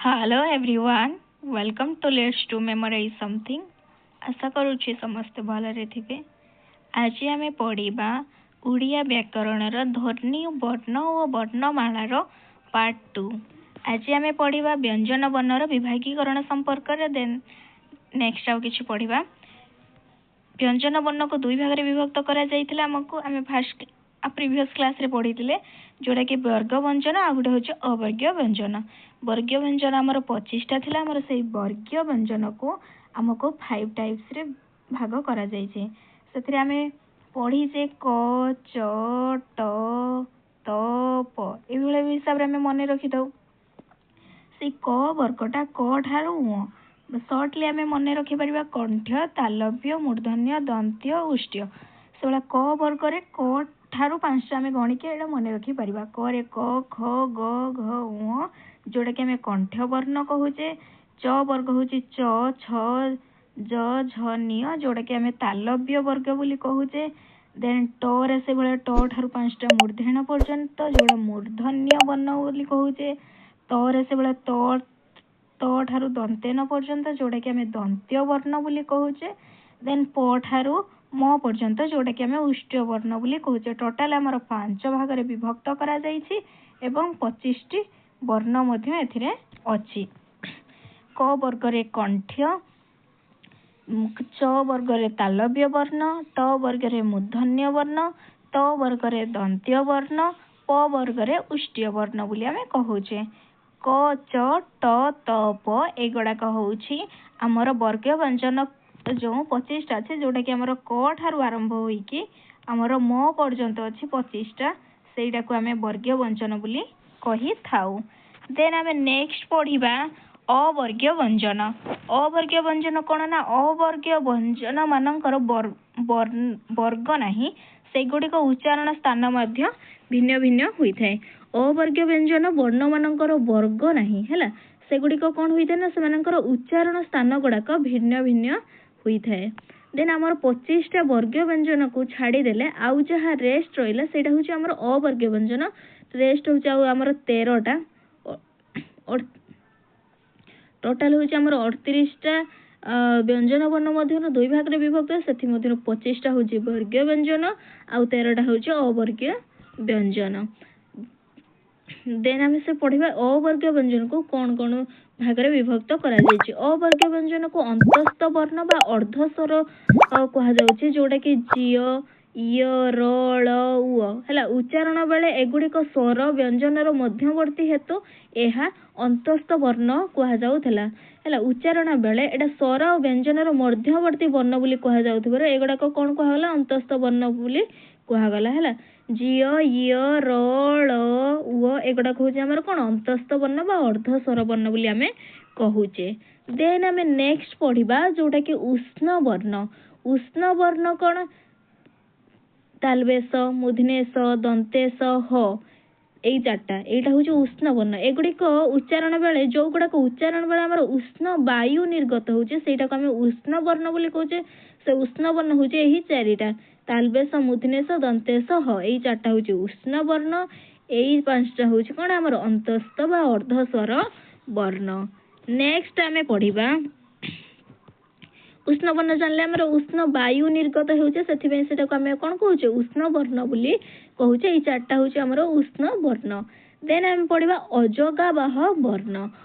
Hello everyone, welcome to Let's to Memorize Something. ଆଶା କରୁଛି ସମସ୍ତେ ଭଲରେ ଥିବେ। ଆଜି ଆମେ ପଢ଼ିବା ଓଡ଼ିଆ ବ୍ୟାକରଣର ଧ୍ୱନି, ବର୍ଣ୍ଣ ଓ ବର୍ଣ୍ଣମାଳାର ପାର୍ଟ 2। ଆଜି ଆମେ ପଢ଼ିବା ବ୍ୟଞ୍ଜନ ବର୍ଣ୍ଣର ବିଭାଗୀକରଣ ସମ୍ପର୍କରେ, ଦେନ୍ ନେକ୍ସଟ ଆଉ କିଛି ପଢ଼ିବା। ବ୍ୟଞ୍ଜନ ବର୍ଣ୍ଣକୁ ଦୁଇ ଭାଗରେ ବିଭକ୍ତ କରାଯାଇଥିଲା ଆମକୁ, ଆମେ ଫାଷ୍ଟ ପ୍ରିଭିୟସ୍ କ୍ଲାସ୍ରେ ପଢ଼ିଥିଲେ, ଯେଉଁଟାକି ବର୍ଗ ବ୍ୟଞ୍ଜନ ଆଉ ଗୋଟେ ହେଉଛି ଅବର୍ଗୀୟ ବ୍ୟଞ୍ଜନ। ବର୍ଗୀୟ ବ୍ୟଞ୍ଜନ ଆମର 25ଟା ଥିଲା। ଆମର ସେଇ ବର୍ଗୀୟ ବ୍ୟଞ୍ଜନକୁ ଆମକୁ 5 ଟାଇପ୍ସରେ ଭାଗ କରାଯାଇଛି। ସେଥିରେ ଆମେ ପଢ଼ିଛେ କ, ଚ, ଟ, ତ, ପ, ଏଇଭଳି ହିସାବରେ ଆମେ ମନେ ରଖିଥାଉ। ସେଇ କ ବର୍ଗଟା କ ଠାରୁ ଉଁ, ସର୍ଟଲି ଆମେ ମନେ ରଖିପାରିବା କଣ୍ଠ୍ୟ, ତାଲବ୍ୟ, ମୂର୍ଦ୍ଧନ୍ୟ, ଦନ୍ତ୍ୟ, ଉଷ୍ଟ୍ୟ। ସେଭଳିଆ କ ବର୍ଗରେ କ ଠାରୁ 5ଟା ଆମେ ଗଣିକି ଏଇଟା ମନେ ରଖିପାରିବା। କରେ କ, ଖ, ଗ, ଘ, ଉଁ, ଯେଉଁଟାକି ଆମେ କଣ୍ଠ୍ୟ ବର୍ଣ୍ଣ କହୁଛେ। ଚ ବର୍ଗ ହେଉଛି ଚ, ଛ, ଜ, ଝ, ନିୟ, ଯେଉଁଟାକି ଆମେ ତାଲବ୍ୟ ବର୍ଗ ବୋଲି କହୁଛେ। ଦେନ୍ ଟରେ ସେଭଳିଆ ଟ ଠାରୁ 5ଟା ମୂର୍ଦ୍ଧନ୍ୟ ପର୍ଯ୍ୟନ୍ତ, ଯେଉଁଟା ମୂର୍ଦ୍ଧନ୍ୟ ବର୍ଣ୍ଣ ବୋଲି କହୁଛେ। ତରେ ସେଭଳିଆ ତ ତ ଠାରୁ ଦନ୍ତେନ ପର୍ଯ୍ୟନ୍ତ, ଯେଉଁଟାକି ଆମେ ଦନ୍ତ୍ୟ ବର୍ଣ୍ଣ ବୋଲି କହୁଛେ। ଦେନ୍ ପ ଠାରୁ ମ ପର୍ଯ୍ୟନ୍ତ, ଯେଉଁଟାକି ଆମେ ଉଷ୍ଟ୍ୟ ବର୍ଣ୍ଣ ବୋଲି କହୁଛେ। ଟୋଟାଲ ଆମର 5 ଭାଗରେ ବିଭକ୍ତ କରାଯାଇଛି ଏବଂ 25ଟି ବର୍ଣ୍ଣ ମଧ୍ୟ ଏଥିରେ ଅଛି। କ ବର୍ଗରେ କଣ୍ଠ୍ୟ, ଚ ବର୍ଗରେ ତାଲବ୍ୟ ବର୍ଣ୍ଣ, ଟ ବର୍ଗରେ ମୂର୍ଦ୍ଧନ୍ୟ ବର୍ଣ୍ଣ, ତ ବର୍ଗରେ ଦନ୍ତ୍ୟ ବର୍ଣ୍ଣ, ପ ବର୍ଗରେ ଉଷ୍ଟ୍ୟ ବର୍ଣ୍ଣ ବୋଲି ଆମେ କହୁଛେ। କ, ଚ, ଟ, ତ, ପ ଏଗୁଡ଼ାକ ହେଉଛି ଆମର ବର୍ଗ ବ୍ୟଞ୍ଜନ ଯେଉଁ 25ଟା ଅଛି, ଯେଉଁଟାକି ଆମର କ ଠାରୁ ଆରମ୍ଭ ହୋଇକି ଆମର ମ ପର୍ଯ୍ୟନ୍ତ ଅଛି 25ଟା, ସେଇଟାକୁ ଆମେ ବର୍ଗୀୟ ବ୍ୟଞ୍ଜନ ବୋଲି କହିଥାଉ। ଦେନ୍ ଆମେ ନେକ୍ସଟ ପଢ଼ିବା ଅବର୍ଗୀୟ ବ୍ୟଞ୍ଜନ। ଅବର୍ଗୀୟ ବ୍ୟଞ୍ଜନ କ'ଣ ନା, ଅବର୍ଗୀୟ ବ୍ୟଞ୍ଜନ ମାନଙ୍କର ବର୍ଗ ନାହିଁ, ସେଗୁଡ଼ିକ ଉଚ୍ଚାରଣ ସ୍ଥାନ ମଧ୍ୟ ଭିନ୍ନ ଭିନ୍ନ ହୋଇଥାଏ। ଅବର୍ଗୀୟ ବ୍ୟଞ୍ଜନ ବର୍ଣ୍ଣମାନଙ୍କର ବର୍ଗ ନାହିଁ, ହେଲା, ସେଗୁଡ଼ିକ କ'ଣ ହୋଇଥାଏ ନା, ସେମାନଙ୍କର ଉଚ୍ଚାରଣ ସ୍ଥାନ ଗୁଡ଼ାକ ଭିନ୍ନ ଭିନ୍ନ ହୋଇଥାଏ। ଦେନ୍ ଆମର 25ଟା ବର୍ଗୀୟ ବ୍ୟଞ୍ଜନକୁ ଛାଡ଼ିଦେଲେ ଆଉ ଯାହା ରେଷ୍ଟ ରହିଲା, ସେଇଟା ହେଉଛି ଆମର ଅବର୍ଗୀୟ ବ୍ୟଞ୍ଜନ। ରେଷ୍ଟ ହେଉଛି ଆଉ ଆମର 13ଟା। ଟୋଟାଲ ହେଉଛି ଆମର 38ଟା ବ୍ୟଞ୍ଜନ ବର୍ଣ୍ଣ ମଧ୍ୟରୁ ଦୁଇ ଭାଗରେ ବିଭକ୍ତ, ସେଥିମଧ୍ୟରୁ 25ଟା ହେଉଛି ବର୍ଗୀୟ ବ୍ୟଞ୍ଜନ ଆଉ 13ଟା ହେଉଛି ଅବର୍ଗୀୟ ବ୍ୟଞ୍ଜନ। ଦେନ୍ ଆମେ ସେ ପଢ଼ିବା ଅବର୍ଗୀୟ ବ୍ୟଞ୍ଜନକୁ କ'ଣ କ'ଣ ଭାଗରେ ବିଭକ୍ତ କରାଯାଇଛି। ଅବର୍ଗୀୟ ବ୍ୟଞ୍ଜନକୁ ଅନ୍ତସ୍ଥ ବର୍ଣ୍ଣ ବା ଅର୍ଦ୍ଧସ୍ୱର କୁହାଯାଉଛି, ଯେଉଁଟାକି ଜିଅ, ୟ, ର, ଳ, ଉ। ହେଲା, ଉଚ୍ଚାରଣ ବେଳେ ଏଗୁଡ଼ିକ ସ୍ୱର ବ୍ୟଞ୍ଜନର ମଧ୍ୟବର୍ତ୍ତୀ ହେତୁ ଏହା ଅନ୍ତସ୍ଥ ବର୍ଣ୍ଣ କୁହାଯାଉଥିଲା। ହେଲା, ଉଚ୍ଚାରଣ ବେଳେ ଏଇଟା ସ୍ୱର ଆଉ ବ୍ୟଞ୍ଜନର ମଧ୍ୟବର୍ତ୍ତୀ ବର୍ଣ୍ଣ ବୋଲି କୁହାଯାଉଥିବାରୁ ଏଗୁଡ଼ାକ କ'ଣ କୁହାଗଲା? ଅନ୍ତସ୍ଥ ବର୍ଣ୍ଣ ବୋଲି କୁହାଗଲା। ହେଲା, ଜିଅ, ୟ, ର, ଳ, ଉ ଏଗୁଡ଼ାକ ହେଉଛି ଆମର କ'ଣ? ଅନ୍ତସ୍ଥ ବର୍ଣ୍ଣ ବା ଅର୍ଦ୍ଧସ୍ୱର ବର୍ଣ୍ଣ ବୋଲି ଆମେ କହୁଛେ। ଦେନ୍ ଆମେ ନେକ୍ସଟ ପଢ଼ିବା ଯେଉଁଟାକି ଉଷ୍ଣ ବର୍ଣ୍ଣ। ଉଷ୍ଣ ବର୍ଣ୍ଣ କ'ଣ? ତାଲବେଶ, ମୂର୍ଦ୍ଧନ୍ୟେଶ, ଦନ୍ତେଶ, ହ, ଏଇ 4ଟା, ଏଇଟା ହେଉଛି ଉଷ୍ଣ ବର୍ଣ୍ଣ। ଏଗୁଡ଼ିକ ଉଚ୍ଚାରଣ ବେଳେ, ଯେଉଁଗୁଡ଼ାକ ଉଚ୍ଚାରଣ ବେଳେ ଆମର ଉଷ୍ଣ ବାୟୁ ନିର୍ଗତ ହେଉଛି, ସେଇଟାକୁ ଆମେ ଉଷ୍ଣ ବର୍ଣ୍ଣ ବୋଲି କହୁଛେ। ସେ ଉଷ୍ଣ ବର୍ଣ୍ଣ ହେଉଛି ଏହି 4ଟା, ତାଲବେଶ, ମୂର୍ଦ୍ଧନ୍ୟେଶ, ଦନ୍ତେଶ, ହ, ଏଇ 4ଟା ହେଉଛି ଉଷ୍ଣ ବର୍ଣ୍ଣ। ଏଇ 5ଟା ହେଉଛି କ'ଣ? ଆମର ଅନ୍ତସ୍ଥ ବା ଅର୍ଦ୍ଧସ୍ୱର ବର୍ଣ୍ଣ। ନେକ୍ସଟ ଆମେ ପଢ଼ିବା ଉଷ୍ଣ ବର୍ଣ୍ଣ। ଜାଣିଲେ ଆମର ଉଷ୍ଣ ବାୟୁ ନିର୍ଗତ ହେଉଛି, ସେଥିପାଇଁ ସେଟାକୁ ଆମେ କ'ଣ କହୁଛେ? ଉଷ୍ଣ ବର୍ଣ୍ଣ ବୋଲି କହୁଛେ। ଏଇ 4ଟା ହେଉଛି ଆମର ଉଷ୍ଣ ବର୍ଣ୍ଣ। ଦେନ୍ ଆମେ ପଢ଼ିବା ଅଯୋଗାବହ ବର୍ଣ୍ଣ।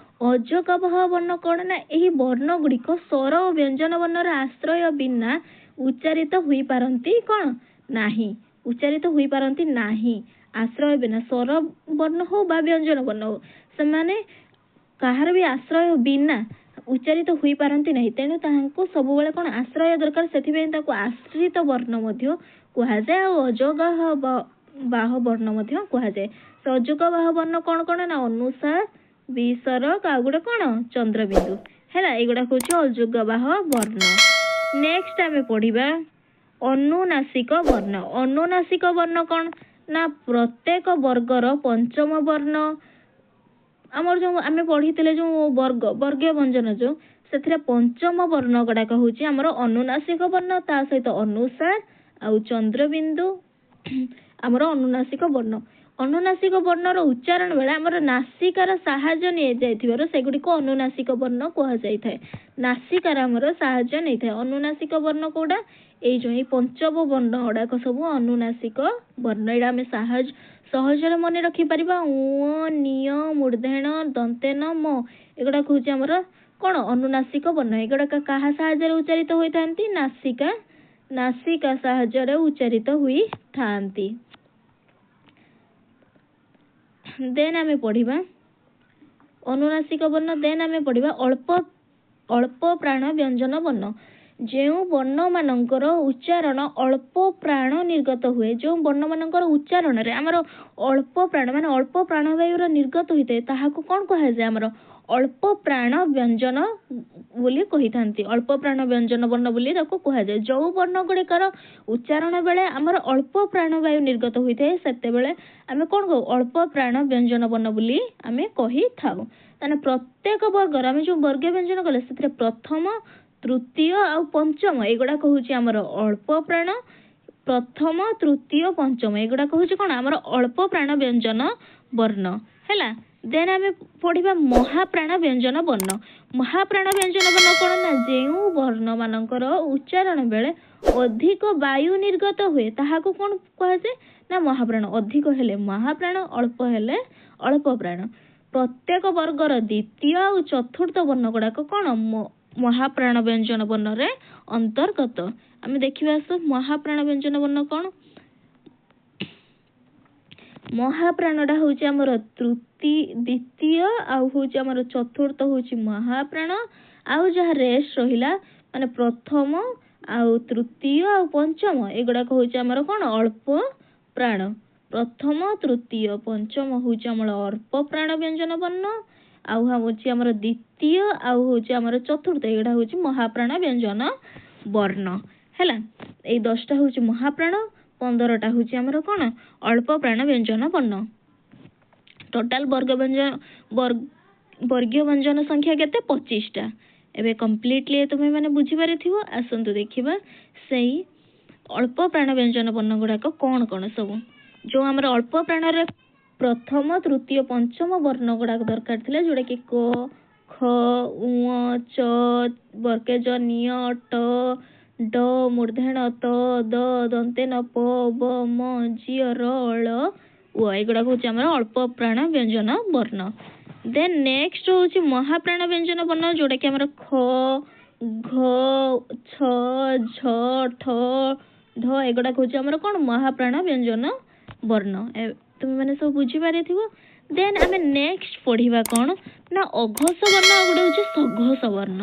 ଅଯୋଗାବହ ବର୍ଣ୍ଣ କ'ଣ ନା, ଏହି ବର୍ଣ୍ଣ ଗୁଡ଼ିକ ସ୍ୱର ଓ ବ୍ୟଞ୍ଜନ ବର୍ଣ୍ଣର ଆଶ୍ରୟ ବିନା ଉଚ୍ଚାରିତ ହୋଇପାରନ୍ତି କ'ଣ ନାହିଁ, ଉଚ୍ଚାରିତ ହୋଇପାରନ୍ତି ନାହିଁ ଆଶ୍ରୟ ବିନା। ସ୍ୱର ବର୍ଣ୍ଣ ହଉ ବା ବ୍ୟଞ୍ଜନ ବର୍ଣ୍ଣ ହଉ, ସେମାନେ କାହାର ବି ଆଶ୍ରୟ ବିନା ଉଚ୍ଚାରିତ ହୋଇପାରନ୍ତି ନାହିଁ। ତେଣୁ ତାହାଙ୍କୁ ସବୁବେଳେ କ'ଣ ଆଶ୍ରୟ ଦରକାର, ସେଥିପାଇଁ ତାକୁ ଆଶ୍ରିତ ବର୍ଣ୍ଣ ମଧ୍ୟ କୁହାଯାଏ ଆଉ ଅଯୋଗାହ ବାହ ବର୍ଣ୍ଣ ମଧ୍ୟ କୁହାଯାଏ। ସେ ଅଯୋଗାବହ ବର୍ଣ୍ଣ କ'ଣ କ'ଣ ନା, ଅନୁସାର, ବିସର୍ଗ, ଆଉ ଗୋଟେ କ'ଣ? ଚନ୍ଦ୍ରବିନ୍ଦୁ। ହେଲା, ଏଇଗୁଡ଼ାକ ହେଉଛି ଅଯୋଗାବହ ବର୍ଣ୍ଣ। ନେକ୍ସଟ ଆମେ ପଢ଼ିବା ଅନୁନାସିକ ବର୍ଣ୍ଣ। ଅନୁନାସିକ ବର୍ଣ୍ଣ କ'ଣ ନା, ପ୍ରତ୍ୟେକ ବର୍ଗର ପଞ୍ଚମ ବର୍ଣ୍ଣ। ଆମର ଯେଉଁ ଆମେ ପଢ଼ିଥିଲେ ଯେଉଁ ବର୍ଗ, ବର୍ଗୀୟ ବ୍ୟଞ୍ଜନ ଯେଉଁ, ସେଥିରେ ପଞ୍ଚମ ବର୍ଣ୍ଣ ଗୁଡ଼ାକ ହେଉଛି ଆମର ଅନୁନାସିକ ବର୍ଣ୍ଣ। ତା ସହିତ ଅନୁସାର ଆଉ ଚନ୍ଦ୍ରବିନ୍ଦୁ ଆମର ଅନୁନାସିକ ବର୍ଣ୍ଣ। ଅନୁନାସିକ ବର୍ଣ୍ଣର ଉଚ୍ଚାରଣ ବେଳେ ଆମର ନାସିକାର ସାହାଯ୍ୟ ନିଆଯାଇଥିବାରୁ ସେଗୁଡ଼ିକୁ ଅନୁନାସିକ ବର୍ଣ୍ଣ କୁହାଯାଇଥାଏ। ନାସିକାର ଆମର ସାହାଯ୍ୟ ନେଇଥାଏ। ଅନୁନାସିକ ବର୍ଣ୍ଣ କୋଉଟା? ଏଇ ଯୋଉ ଏଇ ପଞ୍ଚମ ବର୍ଣ୍ଣ ଗୁଡାକ ସବୁ ଅନୁନାସିକ ବର୍ଣ୍ଣ। ଏଇଟା ଆମେ ସହଜରେ ମନେ ରଖିପାରିବା। ଉଁ, ନିୟ, ମୂର୍ଦ୍ଧେଣ, ଦନ୍ତେନ, ମ, ଏଗୁଡାକ ହଉଛି ଆମର କଣ? ଅନୁନାସିକ ବର୍ଣ୍ଣ। ଏଗୁଡାକ କାହା ସାହାଯ୍ୟରେ ଉଚ୍ଚାରିତ ହୋଇଥାନ୍ତି? ନାସିକା ସାହାଯ୍ୟରେ ଉଚ୍ଚାରିତ ହୋଇଥାନ୍ତି। ଦେନ୍ ଆମେ ପଢିବା ଅନୁନାସିକ ବର୍ଣ୍ଣ। ଦେନ୍ ଆମେ ପଢିବା ଅଳ୍ପ ପ୍ରାଣ ବ୍ୟଞ୍ଜନ ବର୍ଣ୍ଣ। ଯେଉଁ ବର୍ଣ୍ଣମାନଙ୍କର ଉଚ୍ଚାରଣ ଅଳ୍ପ ପ୍ରାଣ ନିର୍ଗତ ହୁଏ, ଯେଉଁ ବର୍ଣ୍ଣମାନଙ୍କର ଉଚ୍ଚାରଣରେ ଆମର ଅଳ୍ପ ପ୍ରାଣ, ମାନେ ଅଳ୍ପ ପ୍ରାଣବାୟୁର ନିର୍ଗତ ହୋଇଥାଏ, ତାହାକୁ କଣ କୁହାଯାଏ? ଆମର ଅଳ୍ପ ପ୍ରାଣ ବ୍ୟଞ୍ଜନ ବୋଲି କହିଥାନ୍ତି। ଅଳ୍ପ ପ୍ରାଣ ବ୍ୟଞ୍ଜନ ବର୍ଣ୍ଣ ବୋଲି ତାକୁ କୁହାଯାଏ। ଯୋଉ ବର୍ଣ୍ଣ ଗୁଡିକର ଉଚ୍ଚାରଣ ବେଳେ ଆମର ଅଳ୍ପ ପ୍ରାଣବାୟୁ ନିର୍ଗତ ହୋଇଥାଏ, ସେତେବେଳେ ଆମେ କଣ କହୁ? ଅଳ୍ପ ପ୍ରାଣ ବ୍ୟଞ୍ଜନ ବର୍ଣ୍ଣ ବୋଲି ଆମେ କହିଥାଉ। ତାହେଲେ ପ୍ରତ୍ୟେକ ବର୍ଗର ଆମେ ଯୋଉ ବର୍ଗୀୟ ବ୍ୟଞ୍ଜନ କଲେ, ସେଥିରେ ପ୍ରଥମ, ତୃତୀୟ ଆଉ ପଞ୍ଚମ ଏଗୁଡାକ ହଉଛି ଆମର ଅଳ୍ପ ପ୍ରାଣ। ପ୍ରଥମ, ତୃତୀୟ, ପଞ୍ଚମ ଏଗୁଡାକ ହଉଛି କଣ? ଆମର ଅଳ୍ପ ପ୍ରାଣ ବ୍ୟଞ୍ଜନ ବର୍ଣ୍ଣ ହେଲା। ଦେନ୍ ଆମେ ପଢିବା ମହାପ୍ରାଣ ବ୍ୟଞ୍ଜନ ବର୍ଣ୍ଣ। ମହାପ୍ରାଣ ବ୍ୟଞ୍ଜନ ବର୍ଣ୍ଣ କଣ ନା, ଯେଉଁ ବର୍ଣ୍ଣ ମାନଙ୍କର ଉଚ୍ଚାରଣ ବେଳେ ଅଧିକ ବାୟୁ ନିର୍ଗତ ହୁଏ, ତାହାକୁ କଣ କୁହାଯାଏ ନା ମହାପ୍ରାଣ। ଅଧିକ ହେଲେ ମହାପ୍ରାଣ, ଅଳ୍ପ ହେଲେ ଅଳ୍ପ ପ୍ରାଣ। ପ୍ରତ୍ୟେକ ବର୍ଗର ଦ୍ୱିତୀୟ ଆଉ ଚତୁର୍ଥ ବର୍ଣ୍ଣ ଗୁଡାକ କଣ? ମହାପ୍ରାଣ ବ୍ୟଞ୍ଜନ ବର୍ଣ୍ଣରେ ଅନ୍ତର୍ଗତ। ଆମେ ଦେଖିବା ଆସ, ମହାପ୍ରାଣ ବ୍ୟଞ୍ଜନ ବର୍ଣ୍ଣ କଣ? ମହାପ୍ରାଣଟା ହଉଛି ଆମର ଦ୍ୱିତୀୟ ଆଉ ହଉଛି ଆମର ଚତୁର୍ଥ ହଉଛି ମହାପ୍ରାଣ। ଆଉ ଯାହା ରେଷ୍ଟ ରହିଲା, ମାନେ ପ୍ରଥମ ଆଉ ତୃତୀୟ ଆଉ ପଞ୍ଚମ, ଏଗୁଡାକ ହଉଛି ଆମର କଣ? ଅଳ୍ପ ପ୍ରାଣ। ପ୍ରଥମ, ତୃତୀୟ, ପଞ୍ଚମ ହଉଛି ଆମର ଅଳ୍ପ ପ୍ରାଣ ବ୍ୟଞ୍ଜନ ବର୍ଣ୍ଣ। ଆଉ ହଉଛି ଆମର ଦ୍ୱିତୀୟ ଆଉ ହଉଛି ଆମର ଚତୁର୍ଥ, ଏଗୁଡା ହଉଛି ମହାପ୍ରାଣ ବ୍ୟଞ୍ଜନ ବର୍ଣ୍ଣ ହେଲା। ଏଇ 10ଟା ହଉଛି ମହାପ୍ରାଣ, 15ଟା ହଉଛି ଆମର କଣ? ଅଳ୍ପ ପ୍ରାଣ ବ୍ୟଞ୍ଜନ ବର୍ଣ୍ଣ। ଟୋଟାଲ ବର୍ଗ ବ୍ୟଞ୍ଜନ ବର୍ଗୀୟ ବ୍ୟଞ୍ଜନ ସଂଖ୍ୟା କେତେ? 25ଟା। ଏବେ କମ୍ପ୍ଲିଟଲି ତୁମେ ମାନେ ବୁଝିପାରିଥିବ। ଆସନ୍ତୁ ଦେଖିବା ସେଇ ଅଳ୍ପ ପ୍ରାଣ ବ୍ୟଞ୍ଜନ ବର୍ଣ୍ଣ ଗୁଡାକ କଣ କଣ ସବୁ। ଯୋଉ ଆମର ଅଳ୍ପ ପ୍ରାଣରେ ପ୍ରଥମ, ତୃତୀୟ, ପଞ୍ଚମ ବର୍ଣ୍ଣ ଗୁଡାକ ଦରକାର ଥିଲା, ଯୋଉଟା କି କ, ଖ, ଉଁ, ଚ, ବର୍ଗେଜ ନିୟ, ଟ, ଡ, ମୂର୍ଦ୍ଧେଣ, ତ, ଦ, ଦନ୍ତେନ, ପ, ବ, ମ, ଝ, ର, ଳ, ୱ, ଏଗୁଡାକ ହଉଛି ଆମର ଅଳ୍ପ ପ୍ରାଣ ବ୍ୟଞ୍ଜନ ବର୍ଣ୍ଣ। ଦେନ୍ ନେକ୍ସଟ ହଉଛି ମହାପ୍ରାଣ ବ୍ୟଞ୍ଜନ ବର୍ଣ୍ଣ, ଯୋଉଟା କି ଆମର ଖ, ଘ, ଛ, ଝ, ଠ, ଢ, ଏଗୁଡାକ ହଉଛି ଆମର କଣ? ମହାପ୍ରାଣ ବ୍ୟଞ୍ଜନ ବର୍ଣ୍ଣ। ତୁମେ ମାନେ ସବୁ ବୁଝିପାରିଥିବ। ଦେନ୍ ଆମେ ନେକ୍ସଟ ପଢିବା କଣ ନା ଅଘୋଷ ବର୍ଣ୍ଣ, ଆଉ ଗୋଟେ ହଉଛି ସଘୋଷ ବର୍ଣ୍ଣ।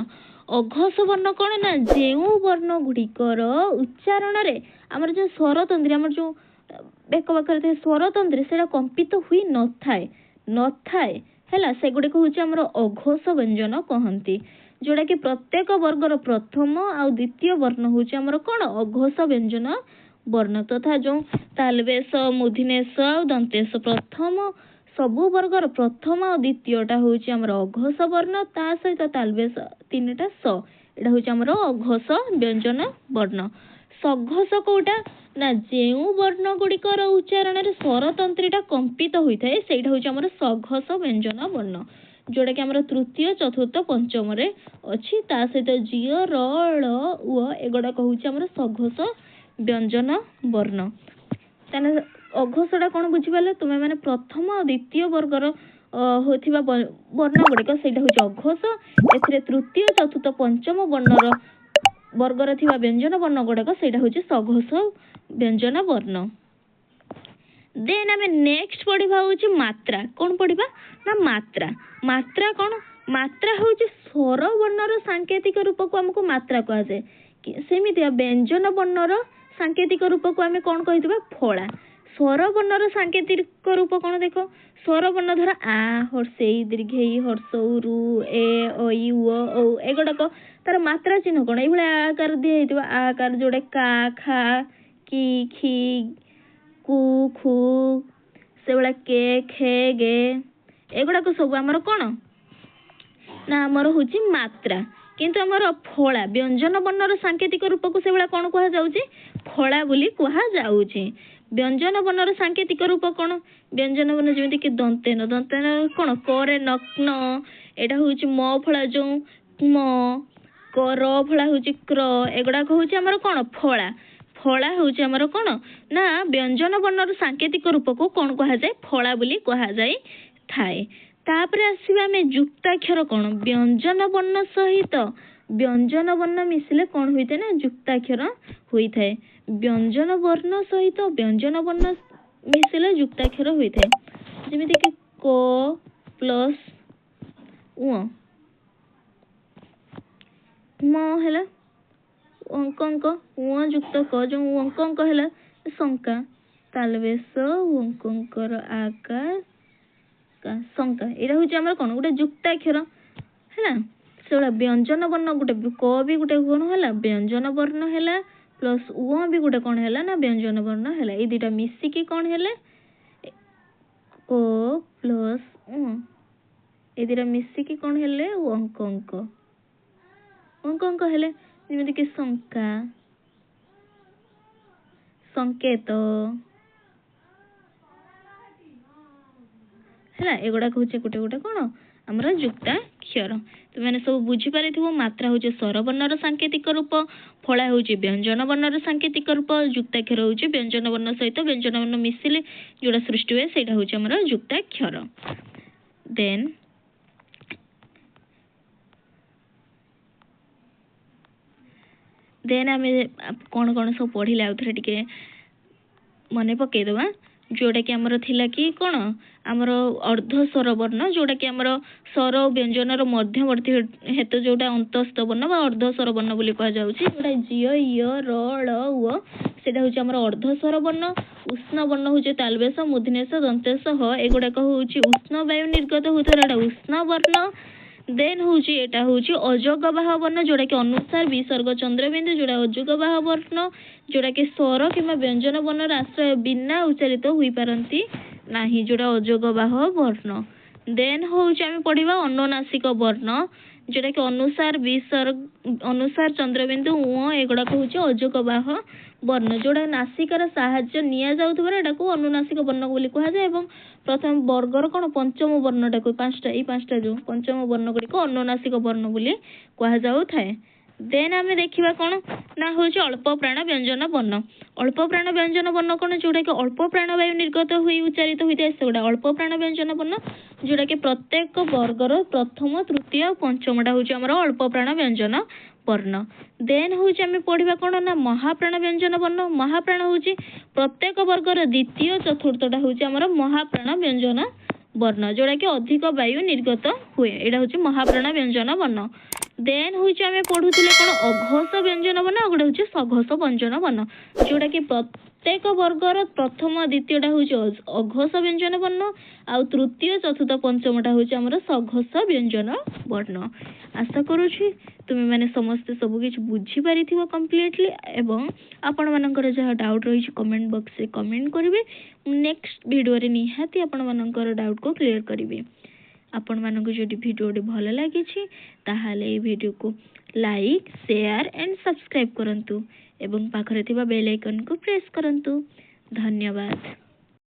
ଅଘୋଷ ବର୍ଣ୍ଣ କଣ ନା, ଯେଉଁ ବର୍ଣ୍ଣ ଗୁଡିକର ଉଚ୍ଚାରଣରେ ଆମର ଯୋଉ ସ୍ୱରତନ୍ତ୍ରୀ, ଆମର ଯୋଉ ବେକ ପାଖରେ ଥାଏ ସ୍ୱରତନ୍ତ୍ରୀ, ସେଇଟା କମ୍ପିତ ହୋଇ ନଥାଏ ହେଲା, ସେଗୁଡିକ ହଉଛି ଆମର ଅଘୋଷ ବ୍ୟଞ୍ଜନ କହନ୍ତି। ଯୋଉଟା କି ପ୍ରତ୍ୟେକ ବର୍ଗର ପ୍ରଥମ ଆଉ ଦ୍ୱିତୀୟ ବର୍ଣ୍ଣ ହଉଛି ଆମର କଣ? ଅଘୋଷ ବ୍ୟଞ୍ଜନ ବର୍ଣ୍ଣ। ତଥା ଯୋଉ ତାଲବେଶ, ମୂର୍ଦ୍ଧନ୍ୟେଶ ଆଉ ଦନ୍ତେଶ, ପ୍ରଥମ ସବୁ ବର୍ଗର ପ୍ରଥମ ଆଉ ଦ୍ୱିତୀୟଟା ହଉଛି ଆମର ଅଘୋଷ ବର୍ଣ୍ଣ। ତା ସହିତ ତାଲବେଶ ତିନିଟା ସ, ଏଇଟା ହଉଛି ଆମର ଅଘୋଷ ବ୍ୟଞ୍ଜନ ବର୍ଣ୍ଣ। ସଘୋଷ କୋଉଟା ନା, ଯେଉଁ ବର୍ଣ୍ଣ ଗୁଡିକର ଉଚ୍ଚାରଣରେ ସ୍ୱରତନ୍ତ୍ରୀଟା କମ୍ପିତ ହୋଇଥାଏ, ସେଇଟା ହଉଛି ଆମର ସଘୋଷ ବ୍ୟଞ୍ଜନ ବର୍ଣ୍ଣ, ଯୋଉଟା କି ଆମର ତୃତୀୟ, ଚତୁର୍ଥ, ପଞ୍ଚମରେ ଅଛି। ତା ସହିତ ଝିଅ, ର, ଳ, ୱ, ଏଗୁଡାକ ହଉଛି ଆମର ସଘୋଷ ବ୍ୟଞ୍ଜନ ବର୍ଣ୍ଣ। ତାହେଲେ ଅଘୋଷଟା କଣ ବୁଝିପାରିଲ ତୁମେ ମାନେ? ପ୍ରଥମ ଆଉ ଦ୍ୱିତୀୟ ବର୍ଗର ହୋଇଥିବା ବର୍ଣ୍ଣ ଗୁଡିକ, ସେଇଟା ହଉଛି ଅଘୋଷ। ଏଥିରେ ତୃତୀୟ, ଚତୁର୍ଥ, ପଞ୍ଚମ ବର୍ଣ୍ଣର ବର୍ଗର ଥିବା ବ୍ୟଞ୍ଜନ ବର୍ଣ୍ଣ ଗୁଡାକ, ସେଇଟା ହଉଛି ସଘୋଷ ବ୍ୟଞ୍ଜନ ବର୍ଣ୍ଣ। ଦେନ୍ ଆମେ ନେକ୍ସଟ ପଢିବା ହଉଛି ମାତ୍ରା। କଣ ପଢିବା ନା ମାତ୍ରା। ମାତ୍ରା କଣ? ମାତ୍ରା ହଉଛି ସ୍ୱର ବର୍ଣ୍ଣର ସାଙ୍କେତିକ ରୂପକୁ ଆମକୁ ମାତ୍ରା କୁହାଯାଏ। ସେମିତି ବ୍ୟଞ୍ଜନ ବର୍ଣ୍ଣର ସାଙ୍କେତିକ ରୂପକୁ ଆମେ କଣ କହିଥିବା? ଫଳା। ସ୍ୱର ବର୍ଣ୍ଣର ସାଙ୍କେତିକ ରୂପ କଣ ଦେଖ। ସ୍ୱର ବର୍ଣ୍ଣ ଧର ଆ, ହର୍ଷେଇ, ଦୀର୍ଘେଇ, ହର୍ଷଉ, ରୁ, ଏ, ଐ, ୱ, ଔ, ଏଗୁଡାକ ତାର ମାତ୍ରା ଚିହ୍ନ କଣ? ଏଇଭଳିଆ ଆକାର ଦିଆ ହେଇଥିବ। ଆକାର ଯୋଉଟା କା, ଖା, କି, ଖି, କୁ, ଖୁ, ସେଭଳିଆ କେ, ଖେ, ଗେ, ଏଗୁଡାକ ସବୁ ଆମର କଣ ନା ଆମର ହଉଛି ମାତ୍ରା। କିନ୍ତୁ ଆମର ଫଳା, ବ୍ୟଞ୍ଜନ ବର୍ଣ୍ଣର ସାଙ୍କେତିକ ରୂପକୁ ସେଭଳିଆ କଣ କୁହାଯାଉଛି? ଫଳା ବୋଲି କୁହାଯାଉଛି। ବ୍ୟଞ୍ଜନ ବର୍ଣ୍ଣର ସାଙ୍କେତିକ ରୂପ କ'ଣ? ବ୍ୟଞ୍ଜନ ବର୍ଣ୍ଣ ଯେମିତିକି ଦନ୍ତେନ, ଦନ୍ତେନ କ'ଣ? କରେ ନଗ୍ନ, ଏଇଟା ହେଉଛି ମ ଫଳା ଯେଉଁ ମ, କ ର ଫଳା ହେଉଛି କ୍ର, ଏଗୁଡ଼ାକ ହେଉଛି ଆମର କ'ଣ? ଫଳା। ଫଳା ହେଉଛି ଆମର କ'ଣ ନା ବ୍ୟଞ୍ଜନ ବର୍ଣ୍ଣର ସାଙ୍କେତିକ ରୂପକୁ କ'ଣ କୁହାଯାଏ? ଫଳା ବୋଲି କୁହାଯାଇଥାଏ। ତାପରେ ଆସିବା ଆମେ ଯୁକ୍ତାକ୍ଷର କ'ଣ? ବ୍ୟଞ୍ଜନ ବର୍ଣ୍ଣ ସହିତ ବ୍ୟଞ୍ଜନ ବର୍ଣ୍ଣ ମିଶିଲେ କ'ଣ ହୋଇଥାଏ ନା ଯୁକ୍ତାକ୍ଷର ହୋଇଥାଏ। ବ୍ୟଞ୍ଜନ ବର୍ଣ୍ଣ ସହିତ ବ୍ୟଞ୍ଜନ ବର୍ଣ୍ଣ ମିଶିଲେ ଯୁକ୍ତାକ୍ଷର ହୋଇଥାଏ। ଯେମିତିକି କ ପ୍ଲସ୍ ଉଁ ମ ହେଲା, ଅଙ୍କ ଉଁ ଯୁକ୍ତ କ ଯେଉଁ ଅଙ୍କ ହେଲା ଶଙ୍କା, ତାଲବେଶ ଅଙ୍କର ଆକାର ଶଙ୍କା, ଏଇଟା ହେଉଛି ଆମର କ'ଣ ଗୋଟେ ଯୁକ୍ତାକ୍ଷର ହେଲା। ସେଭଳିଆ ବ୍ୟଞ୍ଜନ ବର୍ଣ୍ଣ ଗୋଟେ କ ବି ଗୋଟେ କ'ଣ ହେଲା? ବ୍ୟଞ୍ଜନ ବର୍ଣ୍ଣ ହେଲା, ପ୍ଲସ୍ ଉଁ ବି ଗୋଟେ କ'ଣ ହେଲା ନା ବ୍ୟଞ୍ଜନ ବର୍ଣ୍ଣ ହେଲା। ଏଇ ଦୁଇଟା ମିଶିକି କ'ଣ ହେଲେ? କ ପ୍ଲସ୍ ଉଁ, ଏ ଦୁଇଟା ମିଶିକି କ'ଣ ହେଲେ? ଅଙ୍କ ଅଙ୍କ ଅଙ୍କ ଅଙ୍କ ହେଲେ। ଯେମିତିକି ଶଙ୍କା, ସଂକେତ ହେଲା। ଏଗୁଡ଼ାକ ହେଉଛି ଗୋଟେ ଗୋଟେ କ'ଣ ଆମର ଯୁକ୍ତାକ୍ଷର। ତୁମେମାନେ ସବୁ ବୁଝିପାରିଥିବ। ମାତ୍ରା ହେଉଛି ସ୍ୱରବର୍ଣ୍ଣର ସାଙ୍କେତିକ ରୂପ, ଫଳା ହେଉଛି ବ୍ୟଞ୍ଜନ ବର୍ଣ୍ଣର ସାଙ୍କେତିକ ରୂପ, ଯୁକ୍ତାକ୍ଷର ହେଉଛି ବ୍ୟଞ୍ଜନ ବର୍ଣ୍ଣ ସହିତ ବ୍ୟଞ୍ଜନ ବର୍ଣ୍ଣ ମିଶିଲେ ଯେଉଁଟା ସୃଷ୍ଟି ହୁଏ ସେଇଟା ହେଉଛି ଆମର ଯୁକ୍ତାକ୍ଷର। ଦେନ୍ ଆମେ କ'ଣ କ'ଣ ସବୁ ପଢ଼ିଲେ ଆଉ ଥରେ ଟିକେ ମନେ ପକାଇଦେବା। ଯେଉଁଟାକି ଆମର ଥିଲା କି କ'ଣ ଆମର ଅର୍ଦ୍ଧ ସ୍ୱର ବର୍ଣ୍ଣ, ଯେଉଁଟାକି ଆମର ସ୍ୱର ଓ ବ୍ୟଞ୍ଜନର ମଧ୍ୟବର୍ତ୍ତୀ ହେତୁ ଯେଉଁଟା ଅନ୍ତସ୍ଥ ବର୍ଣ୍ଣ ବା ଅର୍ଦ୍ଧ ସ୍ୱର ବର୍ଣ୍ଣ ବୋଲି କୁହାଯାଉଛି, ଯେଉଁଟା ଝିଅ, ୟ, ର, ଳ, ୱ, ସେଇଟା ହେଉଛି ଆମର ଅର୍ଦ୍ଧ ସ୍ୱର ବର୍ଣ୍ଣ। ଉଷ୍ଣ ବର୍ଣ୍ଣ ହେଉଛି ତାଲବେଶ, ମୂର୍ଦ୍ଧନ୍ୟସ, ଦନ୍ତେଶ, ହ, ଏଗୁଡ଼ାକ ହେଉଛି ଉଷ୍ଣ ବାୟୁ ନିର୍ଗତ ହେଉଥିବା ଏଇଟା ଉଷ୍ଣ ବର୍ଣ୍ଣ। ଦେନ୍ ହେଉଛି ଏଇଟା ହେଉଛି ଅଯୋଗବାହ ବର୍ଣ୍ଣ, ଯେଉଁଟାକି ଅନୁସାର ବିସର୍ଗ ଚନ୍ଦ୍ରବିନ୍ଦୁ, ଯେଉଁଟା ଅଯୋଗବାହ ବର୍ଣ୍ଣ, ଯେଉଁଟାକି ସ୍ୱର କିମ୍ବା ବ୍ୟଞ୍ଜନ ବର୍ଣ୍ଣର ଆଶ୍ରୟ ବିନା ଉଚ୍ଚାରିତ ହୋଇପାରନ୍ତି ନାହିଁ, ଯେଉଁଟା ଅଯୋଗବାହ ବର୍ଣ୍ଣ। ଦେନ୍ ହେଉଛି ଆମେ ପଢ଼ିବା ଅନୁନାସିକ ବର୍ଣ୍ଣ, ଯେଉଁଟାକି ଅନୁସାର ବିସର୍ଗ, ଅନୁସାର ଚନ୍ଦ୍ରବିନ୍ଦୁ, ଉଁ, ଏଗୁଡ଼ାକ ହେଉଛି ଅଯୋଗବାହ ବର୍ଣ୍ଣ, ଯେଉଁଟା ନାସିକାର ସାହାଯ୍ୟ ନିଆଯାଉଥିବାରୁ ଏଟାକୁ ଅନୁନାସିକ ବର୍ଣ୍ଣ ବୋଲି କୁହାଯାଏ। ଏବଂ ପ୍ରଥମ ବର୍ଗର କ'ଣ ପଞ୍ଚମ ବର୍ଣ୍ଣଟାକୁ ପାଞ୍ଚଟା, ଏଇ ପାଞ୍ଚଟା ଯେଉଁ ପଞ୍ଚମ ବର୍ଣ୍ଣ ଗୁଡ଼ିକ ଅନୁନାସିକ ବର୍ଣ୍ଣ ବୋଲି କୁହାଯାଉଥାଏ। ଦେନ୍ ଆମେ ଦେଖିବା କ'ଣ ନା ହେଉଛି ଅଳ୍ପ ପ୍ରାଣ ବ୍ୟଞ୍ଜନ ବର୍ଣ୍ଣ। ଅଳ୍ପ ପ୍ରାଣ ବ୍ୟଞ୍ଜନ ବର୍ଣ୍ଣ କ'ଣ? ଯେଉଁଟାକି ଅଳ୍ପ ପ୍ରାଣବାୟୁ ନିର୍ଗତ ହୋଇ ଉଚ୍ଚାରିତ ହୋଇଥାଏ ସେଗୁଡ଼ା ଅଳ୍ପ ପ୍ରାଣ ବ୍ୟଞ୍ଜନ ବର୍ଣ୍ଣ, ଯେଉଁଟାକି ପ୍ରତ୍ୟେକ ବର୍ଗର ପ୍ରଥମ, ତୃତୀୟ ଆଉ ପଞ୍ଚମଟା ହେଉଛି ଆମର ଅଳ୍ପ ପ୍ରାଣ ବ୍ୟଞ୍ଜନ ବର୍ଣ୍ଣ। ଦେନ୍ ହେଉଛି ଆମେ ପଢ଼ିବା କ'ଣ ନା ମହାପ୍ରାଣ ବ୍ୟଞ୍ଜନ ବର୍ଣ୍ଣ। ମହାପ୍ରାଣ ହେଉଛି ପ୍ରତ୍ୟେକ ବର୍ଗର ଦ୍ୱିତୀୟ ଚତୁର୍ଥଟା ହେଉଛି ଆମର ମହାପ୍ରାଣ ବ୍ୟଞ୍ଜନ ବର୍ଣ୍ଣ, ଯେଉଁଟାକି ଅଧିକ ବାୟୁ ନିର୍ଗତ ହୁଏ, ଏଇଟା ହେଉଛି ମହାପ୍ରାଣ ବ୍ୟଞ୍ଜନ ବର୍ଣ୍ଣ। ଦେନ୍ ହେଉଛି ଆମେ ପଢ଼ୁଥିଲେ କ'ଣ ଅଘୋଷ ବ୍ୟଞ୍ଜନ ବର୍ଣ୍ଣ, ଆଉ ଗୋଟେ ହେଉଛି ସଘୋଷ ବ୍ୟଞ୍ଜନ ବର୍ଣ୍ଣ, ଯେଉଁଟାକି ପ୍ରତ୍ୟେକ ବର୍ଗର ପ୍ରଥମ ଦ୍ୱିତୀୟଟା ହେଉଛି ଅଘୋଷ ବ୍ୟଞ୍ଜନ ବର୍ଣ୍ଣ, ଆଉ ତୃତୀୟ ଚତୁର୍ଥ ପଞ୍ଚମଟା ହେଉଛି ଆମର ସଘୋଷ ବ୍ୟଞ୍ଜନ ବର୍ଣ୍ଣ। ଆଶା କରୁଛି ତୁମେମାନେ ସମସ୍ତେ ସବୁକିଛି ବୁଝିପାରିଥିବ କମ୍ପ୍ଲିଟଲି, ଏବଂ ଆପଣମାନଙ୍କର ଯାହା ଡାଉଟ୍ ରହିଛି କମେଣ୍ଟ ବକ୍ସରେ କମେଣ୍ଟ କରିବେ। ମୁଁ ନେକ୍ସଟ ଭିଡ଼ିଓରେ ନିହାତି ଆପଣମାନଙ୍କର ଡାଉଟ୍କୁ କ୍ଲିୟର କରିବି। ଆପଣମାନଙ୍କୁ ଯଦି ଭିଡ଼ିଓଟି ଭଲ ଲାଗିଛି ତାହେଲେ ଏଇ ଭିଡ଼ିଓକୁ ଲାଇକ୍, ସେୟାର ଆଣ୍ଡ ସବସ୍କ୍ରାଇବ୍ କରନ୍ତୁ ଏବଂ ପାଖରେ ଥିବା ବେଲ୍ ଆଇକନ୍କୁ ପ୍ରେସ୍ କରନ୍ତୁ। ଧନ୍ୟବାଦ।